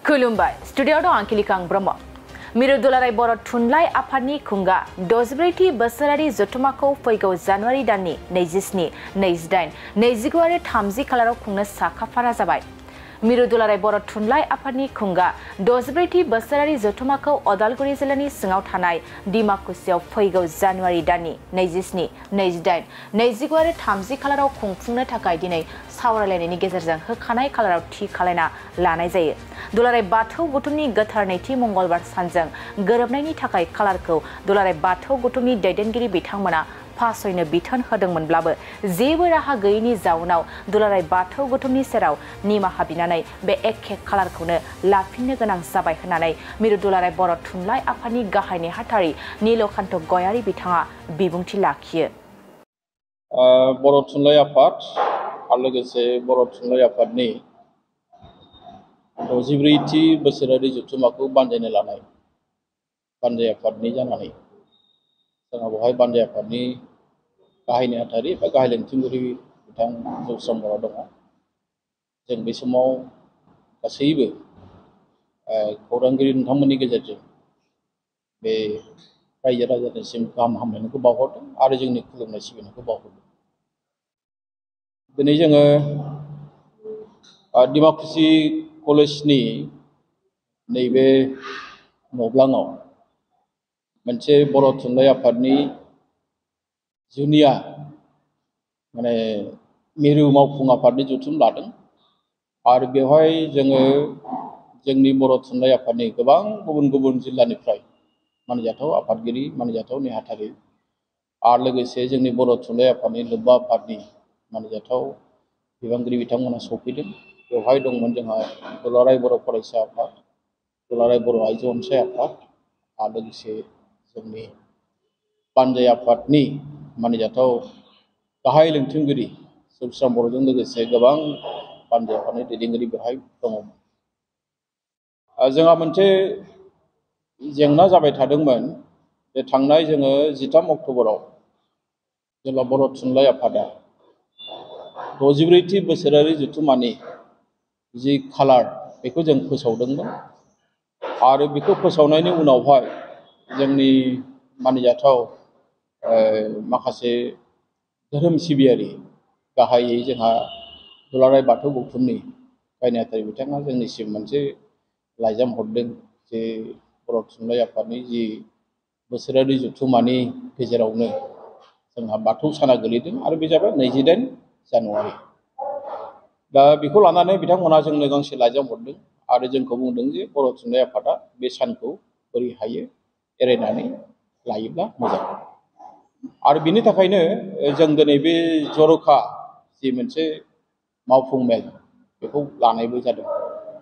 खुलुमबाय स्टुडिअ दं आंखिलिकां ब्रह्म मिरु दुलाराय बर' थुनलाइ आफादनि खुंगा 64थि बोसोरारि जथुम्माखौ फैगौ जानुवारि दाननि 27, 28, 29 आरो 30 खालाराव खुंनो साखाफारा जाबाय। मिरु दुलाराय बर' थुनलाइ आफादनि खुंगा 64थि बोसोरारि जथुम्माखौ अदालगुरि जिल्लानि सिङाव थानाय डिमाकुसियाव फैगौ जानुवारि दाननि 27, 28, 29 आरो 30 खालाराव खुंफुंनो थाखाय दिनै सावरायलायनायनि गेजेरजों होखानाय खालाराव थि खालायना लानाय जायो। दुलाराय बाथौ गौथुमनि गोथार नैथि मंगलबार सानजों गोरोबनायनि थाखाय खालारखौ दुलाराय बाथौ गौथुमनि दैदेनगिरि बिथांमोना फासयनो बिथोन होदोंमोनब्लाबो जेबो राहा गैयैनि जाउनाव दुलाराय बाथौ गौथुमनि सेराव निमाहा बिनानै बे एखे खालारखौनो लाफिननो गोनां जाबाय होननानै मिरु दुलाराय बर' थुनलाइ आफादनि गाहाय नेहाथारि नीलकान्त गयारी बिथाङा बिबुंथि लाखियो। बर' थुनलाइ आफाद आरो लोगोसे बर' थुनलाइ आफादनि 64थि बोसोरारि जथुम्माखौ बानजायनो लानाय बानजाय आफादनि जानानै जोंहा बेवहाय बानजाय आफादनि गाहाय नेहाथारि एबा गाहाय लेंथिगिरि बिथां जौस्रां बर' दङ। जों बे समाव गासैबो खौरांगिरि नोंथांमोननि गेजेरजों बे रायजो राजानिसिम गाहाम हामलायनायखौ बावहरदों आरो जोंनि खुलुमनाय सिबिनायखौ बावहरदों। दिनै जोङो डिमाकुसि कलेजनि नैबे न'ब्लाङाव मोनसे बर' थुनलाइ आफादनि जुनिया मिरु मावफुं आफादनि जथुम लादों आरो बेवहाय जोङो जोंनि बर' थुनलाइ आफादनि गोबां गुबुन गुबुन जिल्लानिफ्राय मानिजाथाव आफादगिरि मानिजाथाव नेहाथारि आरो लोगोसे जोंनि बर' थुनलाइ आफादनि लोब्बा आफादनि मानिजाथाव बिबानगिरि बिथांमोना सफैदों। बेवहाय दंमोन जोंहा दुलाराय बर' फरायसा आफाद, दुलाराय बर' आइजो अनसाय आफाद आरो लोगोसे जोंनि बानजाय आफादनि मानिजाथाव गाहाय लेंथिगिरि जौस्रां बर'जों लोगोसे गोबां बानजाय आफादनि दैदेनगिरि बेवहाय दङमोन। जोंहा मोनसे जेंना जाबाय थादोंमोन जे थांनाय जोङो 13 अक्ट'बराव जेब्ला बर' थुनलाइ आफादा 64थि बोसोरारि जथुम्मानि जि खालार बेखौ जों फोसावदोंमोन आरो बेखौ फोसावनायनि उनावहाय जोंनि मानिजाथाव माखासे धोरोम सिबियारि गाहायै जोंहा दुलाराय बाथौ गौथुमनि गाहाय नेहाथारि बिथाङा जोंनिसिम मोनसे लाइजाम हरदों जे बर' थुनलाइ आफादनि जि बोसोरारि जथुम्मानि गेजेरावनो जोंहा बाथौ साना गोलैदों आरो बे जाबाय 28 जानुवारि। दा बेखौ लानानै बिथांमोनहा जोंनो गांसे लाइजाम हरदों आरो जोंखौ बुंदों जे बर' थुनलाइ आफादा बे सानखौ बोरै हायो एरायनानै लायोब्ला मोजां। आरो बिनि थाखायनो जों दिनै बे जर'खा जि मोनसे मावफुं मेल बेखौ लानायबो जादों।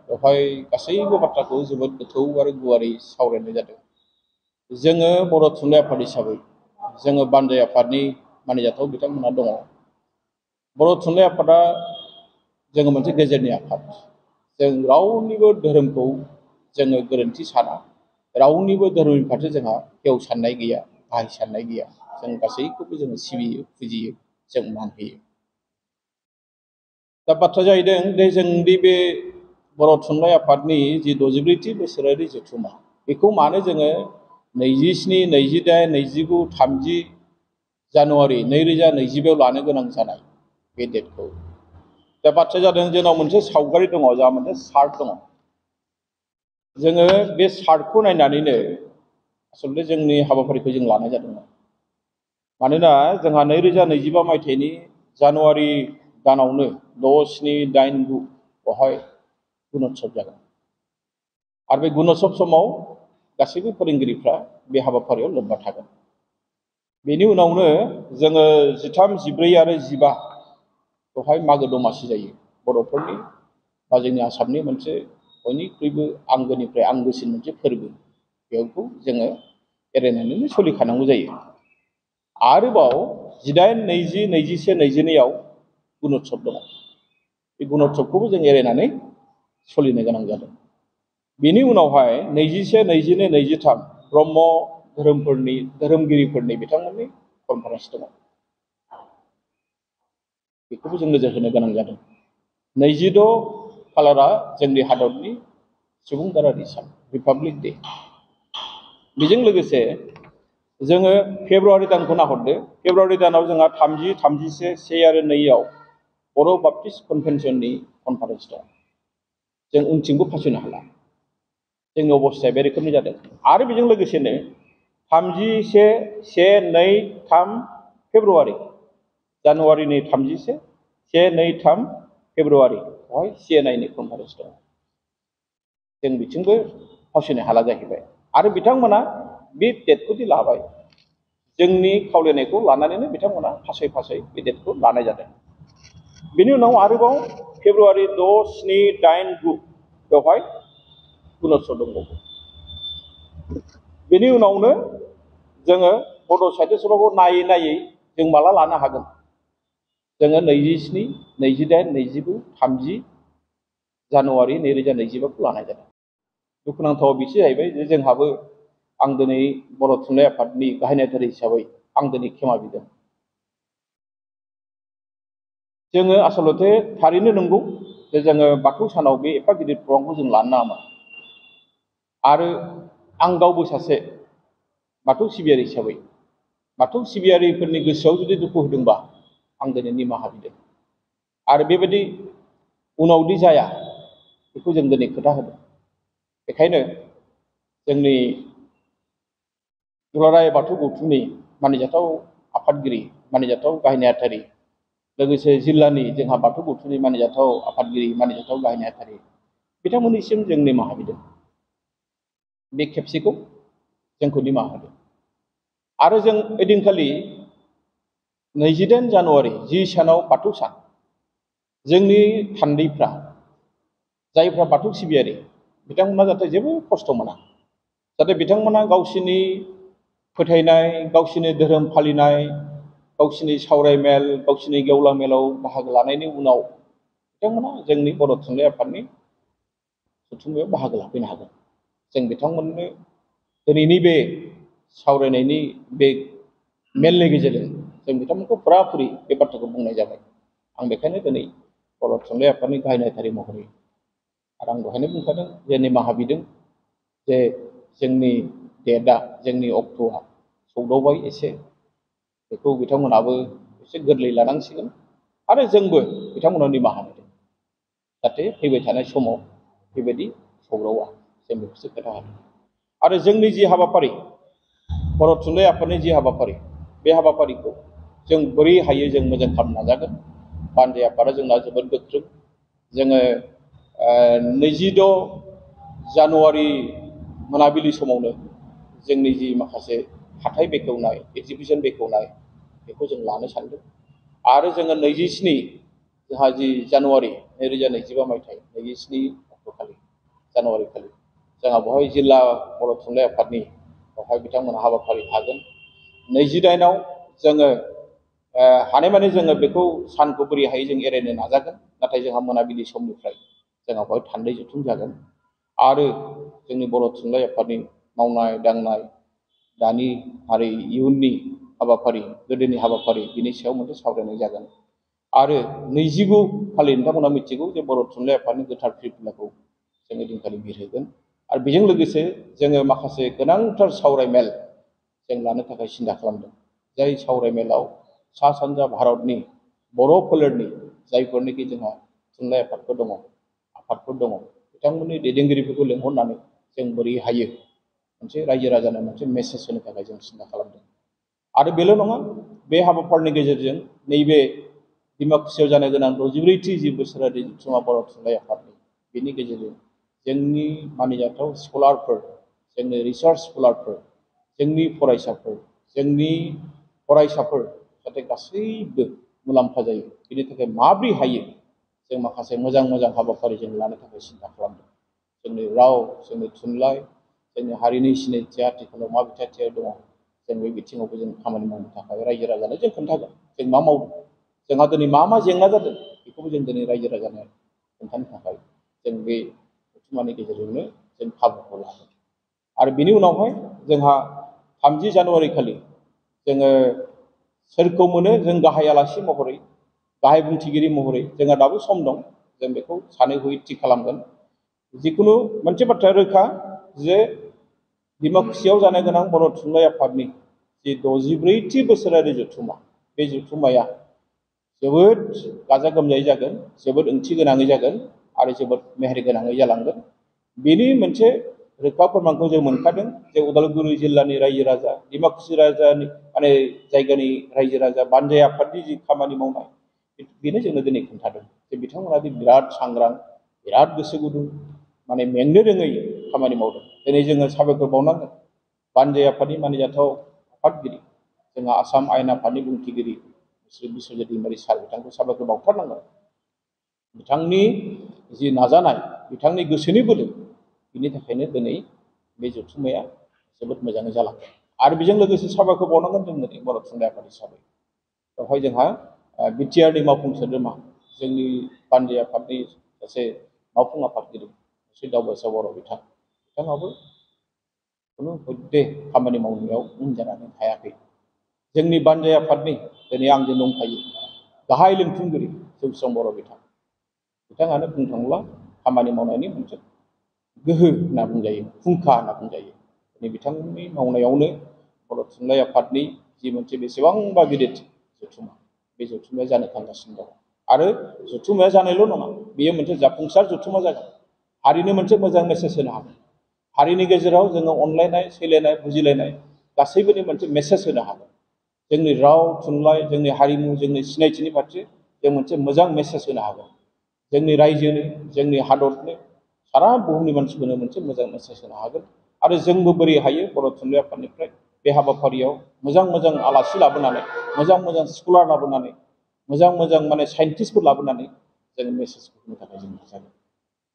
बेवहाय गासैबो बाथ्राखौ जोबोद गोथौ आरो गुवारै सावरायनाय जादों। जोङो बर' थुनलाइ आफाद हिसाबै जोङो बानजाय आफादनि मानिजाथाव बिथांमोनहा दङ। बर' थुनलाइ आफादा जोङो मोनसे गेजेरनि आफाद। जों रावनिबो धोरोमखौ जोङो गोरोन्थि साना, रावनिबो धोरोमनि फारसे जोंहा हेव साननाय गैया, गाहाय साननाय गैया। जों गासैखौबो जोङो सिबियो, फुजियो, जों मान होयो। दा बाथ्रा जाहैदों जे जोंनि बे बर' थुनलाइ आफादनि जि 64थि बोसोरारि जथुम्मा बेखौ मानो जोङो 27, 28, 29, 30 जानुवारि 2022 लानो गोनां जानाय बे डेटखौ। दा बाथ्राया जादों जोंनाव मोनसे सावगारि दङ, जोंहा मोनसे चार्ट दङ। जोङो बे चार्टखौ नायनानैनो आसलथे जोंनि हाबाफारिखौ जों लानाय जादोंमोन। मानोना जोंहा 2025 मायथाइनि जानुवारि दानावनो 6, 7, 8, 9 बेवहाय गुणोत्सव जागोन आरो बे गुणोत्सव समाव गासैबो फोरोंगिरिफ्रा बे हाबाफारियाव लोब्बा थागोन। बेनि उनावनो जोङो 13, 14 आरो 15 बेवहाय मागो दमासि जायो। बर'फोरनि बा जोंनि आसामनि मोनसे बयनिख्रुइबो आंगोनिफ्राय आंगोसिन मोनसे फोरबो। बेखौ जोङो एरायनानैनो सोलिखानांगौ जायो। आरोबाव 18, 20, 21, 22आव गुणोत्सव दङ। बे गुणोत्सवखौबो जों एरायनानै सोलिनो गोनां जादों। बेनि उनावहाय 21, 22, 23 ब्रह्म धोरोमगिरिफोरनि बिथांमोननि कनफारेन्स दङ। बेखौबो जों नोजोर होनो गोनां जादों। 26 खालारा जोंनि हादरनि सुबुं दारारि सान रिपाब्लिक डे बेजों लोगोसे जोङो फेब्रुवारि दानखौ नाहरदो फेब्रुवारि दानाव जोंहा 30, 31, 1 आरो 2आव बर' बाप्टिस्ट कनभेनसननि कनफारेन्स दं जों उनथिंबो फासयनो हाला जोंनि अबस्थाया बे रोखोमनि जादों आरो बेजों लोगोसेनो 31, 1, 2, 3 फेब्रुवारि जानुवारिनि 31, 1, 2, 3 फेब्रुवारि बेवहाय CNIनि कनफारेन्स दं जों बिथिंबो फावसायनो हाला जाहैबाय आरो बिथांमोना बे डेटखौ दि लाबाय जोंनि खावलायनायखौ लानानैनो बिथांमोना फासय बे डेटखौ लानाय जादों बेनि उनाव आरोबाव फेब्रुवारि 6, 7, 8, 9 बेवहाय गुनत्सव दंबावो बेनि उनावनो जोङो बड' साहित्य सभाखौ नायै जों माला लानो हागोन जोङो 27, 28, 29, 30 जानुवारि 2025 खौ लानाय जादों दुखुनांथाव बिसो जाहैबाय जे जोंहाबो आं दिनै बर' थुनलाइ आफादनि गाहाय नेहाथारि हिसाबै आं दिनै क्षमा बिदों जोङो आसलते थारैनो नंगौ जे जोङो बाथौ सानाव बे एफा गिदिर प्रग्रामखौ जों लानो नाङामोन आरो आं गावबो सासे बाथौ सिबियारि हिसाबै बाथौ सिबियारिफोरनि गोसोआव जुदि दुखु होदोंबा आं दिनै निमाहा बिदों आरो बेबायदि उनावदि जाया बेखौ जों दिनै खोथा होदों बेखायनो जोंनि दुलाराय बाथौ गौथुमनि मानिजाथाव आफादगिरि मानिजाथाव गाहाय नेहाथारि लोगोसे जिल्लानि जोंहा बाथौ गौथुमनि मानिजाथाव आफादगिरि मानिजाथाव गाहाय नेहाथारि बिथांमोननिसिम जों निमाहा बिदों बे खेबसेखौ जोंखौ निमाहा होदों आरो जों ओइदिनखालि 28 जानुवारि जि सानाव बाथौ सान जोंनि थान्दैफ्रा जायफ्रा बाथौ सिबियारि बिथांमोना जाहाथे जेबो खस्थ' मोना जाहाथे बिथांमोना गावसिनि फोथायनाय गावसिनि धोरोम फालिनाय गावसिनि सावरायमेल गावसिनि गेवलां मेलाव बाहागो लानायनि उनाव बिथांमोना जोंनि बर' थुनलाइ आफादनि जथुम्मायाव बाहागो लाफैनो हागोन जों बिथांमोननो दिनैनि बे सावरायनायनि बे मेलनि गेजेरजों जों बिथांमोनखौ फुराफुरि बे बाथ्राखौ बुंनाय जाबाय आं बेखायनो दिनै बर' थुनलाइ आफादनि गाहाय नेहाथारि महरै आरो आं दहायनो बुंखादों जे निमाहा बिदों जे जोंनि डेटआ जोंनि अक्ट'आ सौदावबाय एसे बेखौ बिथांमोनाबो एसे गोरलै लानांसिगोन आरो जोंबो बिथांमोनाव निमाहा होदों जाहाथे फैबाय थानाय समाव बेबायदि सौग्रावा जों बेखौसो खोथा होदों आरो जोंनि जि हाबाफारि बर' थुनलाइ आफादनि जि हाबाफारि बे हाबाफारिखौ जों बोरै हायो जों मोजां खालामनो नाजागोन बानजाय आफादा जोंना जोबोद गोख्रों जोङो 26 जानुवारि मोनाबिलि समावनो जोंनि जि माखासे हाथाइ बेखेवनाय एगजिबिसन बेखेवनाय बेखौ जों लानो सानदों आरो जोङो 27 जोंहा जि जानुवारि 2025 मायथाइ 27 अक्ट'खालि जानुवारि खालि जोंहा बेवहाय जिल्ला बर' थुनलाइ आफादनि बेवहाय बिथांमोना हाबाफारि थागोन 28आव जोङो हानायमानि जोङो बेखौ सानखौ बोरै हायो जों एरायनो नाजागोन नाथाय जोंहा मोनाबिलि समनिफ्राय जोंहा बेवहाय थान्दै जथुम जागोन आरो जोंनि बर' थुनलाइ आफादनि मावनाय दांनाय दानि आरो इयुननि हाबाफारि गोदोनि हाबाफारि बिनि सायाव मोनसे सावरायनाय जागोन आरो 29 खालि नोंथांमोना मिथिगौ जे बर' थुनलाइ आफादनि गोथार फिरफिलाखौ जोङो दिनखालि बिरहोगोन आरो बेजों लोगोसे जोङो माखासे गोनांथार सावरायमेल जों लानो थाखाय सिन्था खालामदों जाय सावरायमेलाव सा सानजा भारतनि बर' फोलेरनि जायफोरनिखि जोंहा थुनलाइ आफादफोर दङ आफादफोर दङ बिथांमोननि दैदेनगिरिफोरखौ लेंहरनानै जों बोरै हायो मोनसे रायजो राजानो मोनसे मेसेज होनो थाखाय जों सिन्था खालामदों आरो बेल' नङा बे हाबाफारिनि गेजेरजों नैबे डिमाकुसियाव जानो गोनां 64थि जि बोसोरारि जथुम्मा बर' थुनलाइ आफादनि बेनि गेजेरजों जोंनि मानिजाथाव स्कलारफोर जोंनि रिसार्च स्कलारफोर जोंनि फरायसाफोर जोंनि फरायसाफोर जाहाथे गासैबो मुलाम्फा जायो बेनि थाखाय माब्रै हायो जों माखासे मोजां हाबाफारि जों लानो थाखाय सिन्था खालामदों जोंनि राव जोंनि थुनलाइ जोंनि हारिनि सिनायथिया आथिखालाव मा बिथाथियाव दङ जों बे बिथिङावबो जों खामानि मावनो थाखाय रायजो राजानो जों खोन्थागोन जों मा मावदों जोंहा दिनै मा जेंना जादों बेखौबो जों दिनै रायजो राजानो खोन्थानो थाखाय जों बे जथुम्मानि गेजेरजोंनो जों खाबुखौ लागोन आरो बिनि उनावहाय जोंहा 30 जानुवारि खालि जोङो सोरखौ मोनो जों गाहाय आलासि महरै गाहाय बुंथिगिरि महरै जोंहा दाबो सम दं जों बेखौ सानै हयै थि खालामगोन जिखुनु मोनसे बाथ्राया रोखा जे डिमाकुसियाव जानो गोनां बर' थुनलाइ आफादनि जि 64थि बोसोरारि जथुम्मा, बे जथुम्माया जोबोद गाजा गोमजायै जागोन, जोबोद ओंथि गोनाङै जागोन आरो जोबोद मेहेर गोनाङै जालांगोन। बेनि मोनसे रोखा फोरमानखौ जों मोनखादों जे उदालगुरि जिल्लानि रायजो राजा, डिमाकुसि राजानि जायगानि रायजो राजा, बानजाय आफादनि जि खामानि मावनाय, बेनो जोंनो दिनै खोन्थादों जे बिथांमोना बिराद सांग्रां, बिराद गोसो गुदुं, मेंनो रोङै खामानि मावदों। दिनै जोङो साबायखर बावनांगोन बानजाय आफादनि मानिजाथाव आफादगिरि, जोंहा आसाम आयेन आफादनि बुंथिगिरि श्री बिस्वजित दैमारि सार, बिथांखौ साबायखर बावथारनांगोन। बिथांनि जि नाजानाय, बिथांनि गोसोनि बोलो, बिनि थाखायनो दिनै बे जथुम्माया जोबोद मोजाङै जालांदों। आरो बेजों लोगोसे साबायखर बावनांगोन जों दिनै बर' थुनलाइ आफाद हिसाबै। बेवहाय जोंहा बिटिआरनि मावफुं सोद्रोमा, जोंनि बानजाय आफादनि सासे मावफुं आफादगिरि श्री दावबासा बर' बिथाङाबो खुनु हद्दे खामानि मावनायाव उन जानानै थायाखै। जोंनि बानजाय आफादनि दिनै आंजों दंफायो गाहाय लिंथुमगिरि जौस्रां बर' बिथाङानो बुंनो थाङोब्ला खामानि मावनायनि मोनसे गोहो होनना बुंजायो, फुंखा होनना बुंजायो। दिनै बिथांमोननि मावनायावनो बर' थुनलाइ आफादनि जि मोनसे बेसेबांबा गिदिर जथुम्मा, बे जथुम्माया जानो थांगासिनो दं। आरो जथुम्माया जानायल' नङा, बेयो मोनसे जाफुंसार जथुम्मा जागोन। हारिनो मोनसे मोजां मेसेज होनो हागोन। हारिनि गेजेराव जोङो अनलायनाय, सैलायनाय, बुजिलायनाय गासैबोनि मोनसे मेसेज होनो हागोन। जोंनि राव, थुनलाइ, जोंनि हारिमु, जोंनि सिनायथिनि फारसे जों मोनसे मोजां मेसेज होनो हागोन। जोंनि रायजोनो, जोंनि हादरनो, सारा बुहुमनि मानसिफोरनो मोनसे मोजां मेसेज होनो हागोन। आरो जोंबो बोरै हायो बर' थुनलाइ आफादनिफ्राय बे हाबाफारियाव मोजां मोजां आलासि लाबोनानै, मोजां मोजां स्कलार लाबोनानै, मोजां मोजां साइन्टिस्टफोर लाबोनानै जों मेसेजखौ होनो थाखाय जों नाजागोन।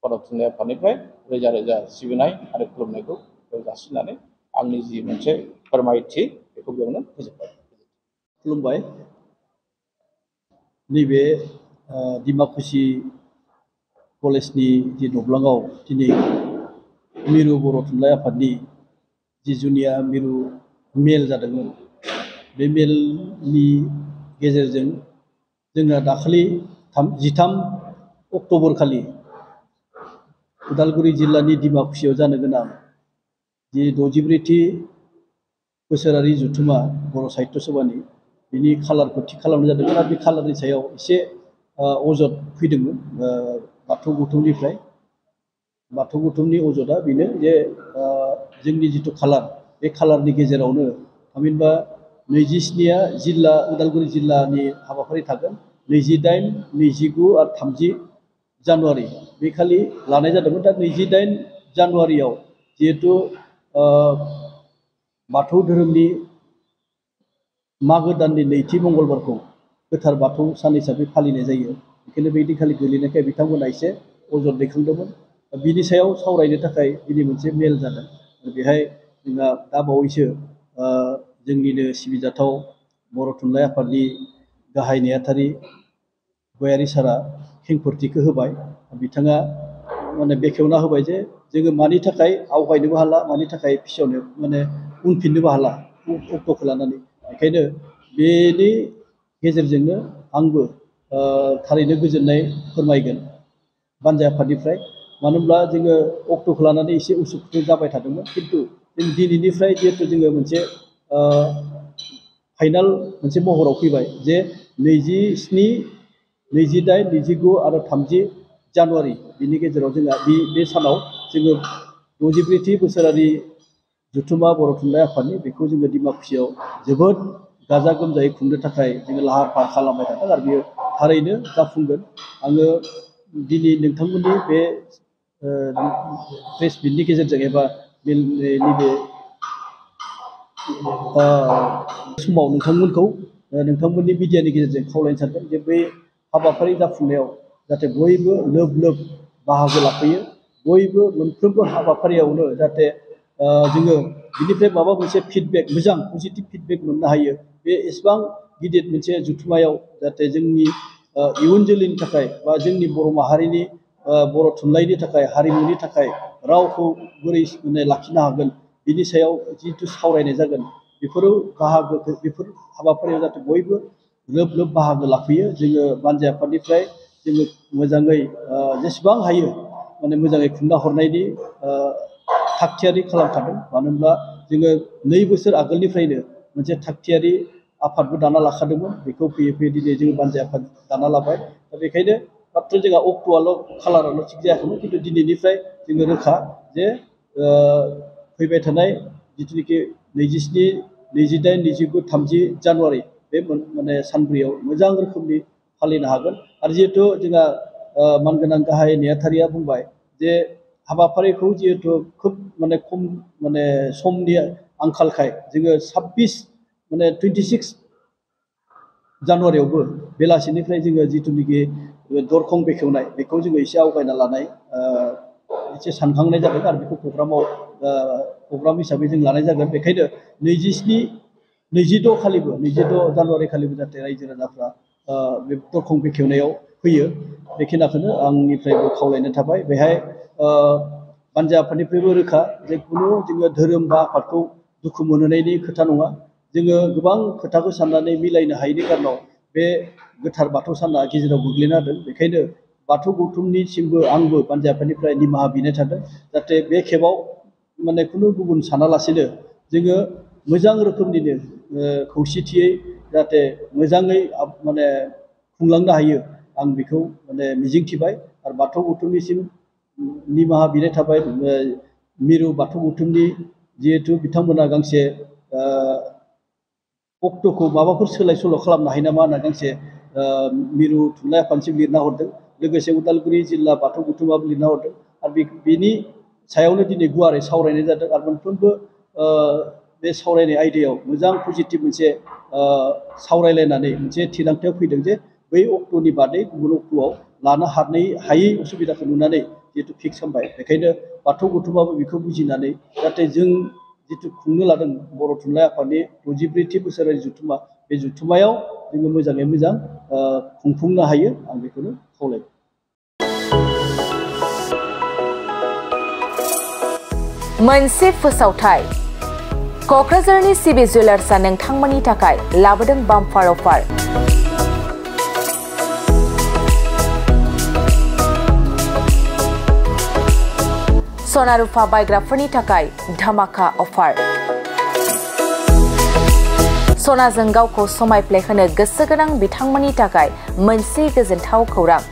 बर' थुनलाइ आफादनिफ्राय रोजा रोजा सिबिनाय आरो खुलुमनायखौ जासिनानै आंनि जि मोनसे फोरमायथि बेखौ बेयावनो फोजोबबाय। खुलुमबाय। नैबे डिमाकुसि कलेजनि जि दबलाङाव दिनै मिरु बर' थुनलाइ आफादनि जि जुनिया मिरु मेल जादोंमोन, बे मेलनि गेजेरजों जोंहा दाखालि 13 अक्ट'बर खालि उदालगुरि जिल्लानि डिमाकुसियाव जानो गोनां जि 64थि बोसोरारि जथुम्मा बर' साहित्य सभानि, बिनि खालारखौ थि खालामनाय जादोंमोन। आरो बे खालारनि सायाव एसे अजद फैदोंमोन बाथौ गौथुमनिफ्राय। बाथौ गौथुमनि अजदआ बेनो जे जोंनि जिथु खालार, बे खालारनि गेजेरावनो थामहिनबा 27आ जिल्ला उदालगुरि जिल्लानि हाबाफारि थागोन, 28, 29 आरो 30 जानुवारि बे खालि लानाय जादोंमोन। दा 28 जानुवारियाव जिहेथु बाथौ धोरोमनि मागो दाननि नैथि मंगलबारखौ गोथार बाथौ सान हिसाबै फालिनाय जायो, बेखायनो बे दिनखालि गोलैनायखाय बिथांमोना एसे अजद दैखांदोंमोन। बिनि सायाव सावरायनो थाखाय दिनै मोनसे मेल जादों। बेहाय जोंहा दा बावैसो जोंनिनो सिबिजाथाव बर' थुनलाइ आफादनि गाहाय नेहाथारि गयारि सारा खेंफोरथिखौ होबाय। बिथाङा बेखेवना होबाय जे जोङो मानि थाखाय आवगायनोबो हाला, मानि थाखाय पिछावनो उनफिननोबो हाला अक्ट'खौ लानानै। बेखायनो बेनि गेजेरजोंनो आंबो थारैनो गोजोननाय फोरमायगोन बानजाय आफादनिफ्राय। मानो होनब्ला जोङो अक्ट'खौ लानानै एसे उसुखुथु जाबाय थादोंमोन, खिन्थु जों दिनैनिफ्राय जिहेथु जोङो मोनसे फाइनाल मोनसे महराव फैबाय जे 27, 28, 29 आरो 30 जानुवारि बिनि गेजेराव जोंहा बे सानाव जोङो 64थि बोसोरारि जथुम्मा बर' थुनलाइ आफादनि बेखौ जोङो डिमाकुसियाव जोबोद गाजा गोमजायै खुंनो थाखाय जोङो लाहार फाहार खालामबाय थादों। आरो बेयो थारैनो जाफुंगोन। आङो दिनै नोंथांमोननि बे प्रेस मिटनि गेजेरजों एबा नैबे समाव नोंथांमोननि मिडियानि गेजेरजों खावलायनो सानदों जे बै हाबाफारि जाफुंनायाव जाहाथे बयबो लोब लोब बाहागो लाफैयो। बयबो मोनफ्रोमबो हाबाफारियावनो जाहाथे जोङो बिनिफ्राय माबा मोनसे फिडबेक, मोजां पजिटिभ फिडबेक मोननो हायो। बे एसेबां गिदिर मोनसे जथुम्मायाव जाहाथे जोंनि इयुन जोलैनि थाखाय बा जोंनि बर' माहारिनि बर' थुनलाइनि थाखाय, हारिमुनि थाखाय रावखौ बोरै लाखिनो हागोन, बिनि सायाव जिहेथु सावरायनाय जागोन, बेफोर हाबाफारियाव जाहाथे बयबो लोब लोब बाहागो लाफैयो। जोङो बानजाय आफादनिफ्राय जोङो मोजाङै जेसेबां हायो माने मोजाङै खुंना हरनायनि थागथियारि खालामखादों मानो होनब्ला जोङो 2 बोसोर आगोलनिफ्रायनो मोनसे थागथियारि आफादबो दाना लाखादोंमोन बेखौ फैयै फैयै दिनै जोङो बानजाय आफाद दाना लाबाय दा बेखायनो मात्र जोंहा अक्ट'आल' खालाराल' थिग जायाखैमोन खिन्थु दिनैनिफ्राय जोङो रोखा जे फैबाय थानाय जिथुनिखि 27, 28, 29, 30 जानुवारि बे माने सानब्रैयाव मोजां रोखोमनि फालिनो हागोन आरो जिहेतु जोंहा मानगोनां गाहाय नेहाथारिया बुंबाय जे हाबाफारिखौ जिहेतु खोब माने खम माने समनि आंखालखाय जोङो 26 माने 26 जानुवारियावबो बेलासिनिफ्राय जोङो जिथुनिखि दरखं बेखेवनाय बेखौ जोङो एसे आवगायना लानाय एसे सानखांनाय जादों आरो बेखौ प्रग्राम हिसाबै जों लानाय जागोन बेखायनो 26 खालिबो 26 जानुवारि खालिबो जाहाथे रायजो राजाफ्रा बे दरखं बेखेवनायाव फैयो बेखिनिखौनो आंनिफ्रायबो खावलायनाय थाबाय बेहाय बानजाय आफादनिफ्रायबो रोखा जे खुनु जोङो धोरोम बा आफादखौ दुखु मोनहोनायनि खोथा नङा जोङो गोबां खोथाखौ साननानै मिलायनो हायैनि कारनाव बे गोथार बाथौ साना गेजेराव गोग्लैना होदों बेखायनो बाथौ गौथुमनिसिमबो आंबो बानजाय आफादनिफ्राय निमाहा बिनाय थादों जाहाथे बे खेबाव माने खुनु गुबुन सानालासेनो जोङो मोजां रोखोमनिनो खौसेथियै जाहाथे मोजाङै माने खुंलांनो हायो आं बेखौ माने मिजिंथिबाय आरो बाथौ गौथुमनिसिम निमाहा बिनाय थाबाय मिरु बाथौ गौथुमनि जिहेतु बिथांमोना गांसे अक्ट'खौ माबाफोर सोलाय सोल' खालामनो हायो नामा होनना गांसे मिरु थुनलाइ आफादसिम लिरना हरदों लोगोसे उदालगुरि जिल्ला बाथौ गौथुमाबो लिरना हरदों आरो बेनि सायावनो दिनै गुवारै सावरायनाय जादों आरो मोनफ्रोमबो बे सावरायनाय आयदायाव मोजां पजिटिभ मोनसे सावरायलायनानै मोनसे थिरांथायाव फैदों जे बै अक्ट'नि बादै गुबुन अक्ट'आव लानो हायै उसुबिदाखौ नुनानै जिहेतु फिक्स खालामबाय बेखायनो बाथौ गौथुमाबो बेखौ बुजिनानै जाहाथे जों जिथु खुंनो लादों बर' थुनलाइ आफादनि 64थि बोसोरारि जथुम्मा बे जथुम्मायाव जोङो मोजाङै मोजां खुंफुंनो हायो आं बेखौनो खावलायबाय। मोनसे फोसावथाय क'क्राझारनि सिबि जुवेलार्सआ नोंथांमोननि थाखाय लाबोदों बाम्पार अफार सना रुफा बायग्राफोरनि थाखाय धमाका अफार सनाजों गावखौ समायफ्लेहोनो गोसो गोनां बिथांमोननि थाखाय मोनसे गोजोनथाव खौरां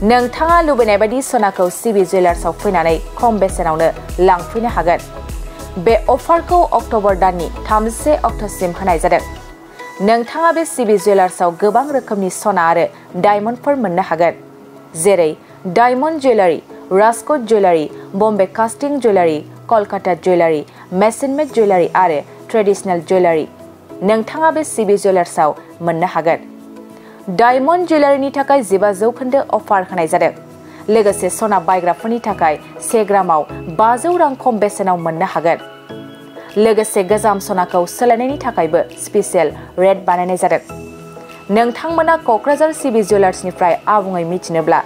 नोंथाङा लुबैनाय बायदि सनाखौ सिबि जुवेलार्सआव फैनानै खम बेसेनावनो लांफैनो हागोन बे अफारखौ अक्ट'बर दाननि 31 अक्ट'सिम होनाय जादों नोंथाङा बे सिबि जुवेलार्सआव गोबां रोखोमनि सना आरो डायमन्डफोर मोननो हागोन जेरै diamond jewellery Rajkot jewellery Bombay कास्टिं जुवेलारि कलकाता जुवेलारि मेसिन मेड जुवेलारि आरो ट्रेडिशनेल जुवेलारि नोंथाङा बे सिबि जुवेलार्सआव मोननो हागोन डायमन्ड जुवेलारिनि थाखाय 15% अफार होनाय जादों लोगोसे सना बायग्राफोरनि थाखाय 1 ग्रामाव 500 रां खम बेसेनाव मोननो हागोन लोगोसे गोजाम सनाखौ सोलायनायनि थाखायबो स्पेशल रेट बानायनाय जादों नोंथांमोना क'क्राझार सिबि जुवेलार्सनिफ्राय आबुङै मिथिनोब्ला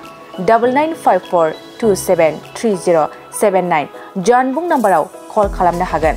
9954273079 जानबुं नाम्बाराव कल खालामनो हागोन।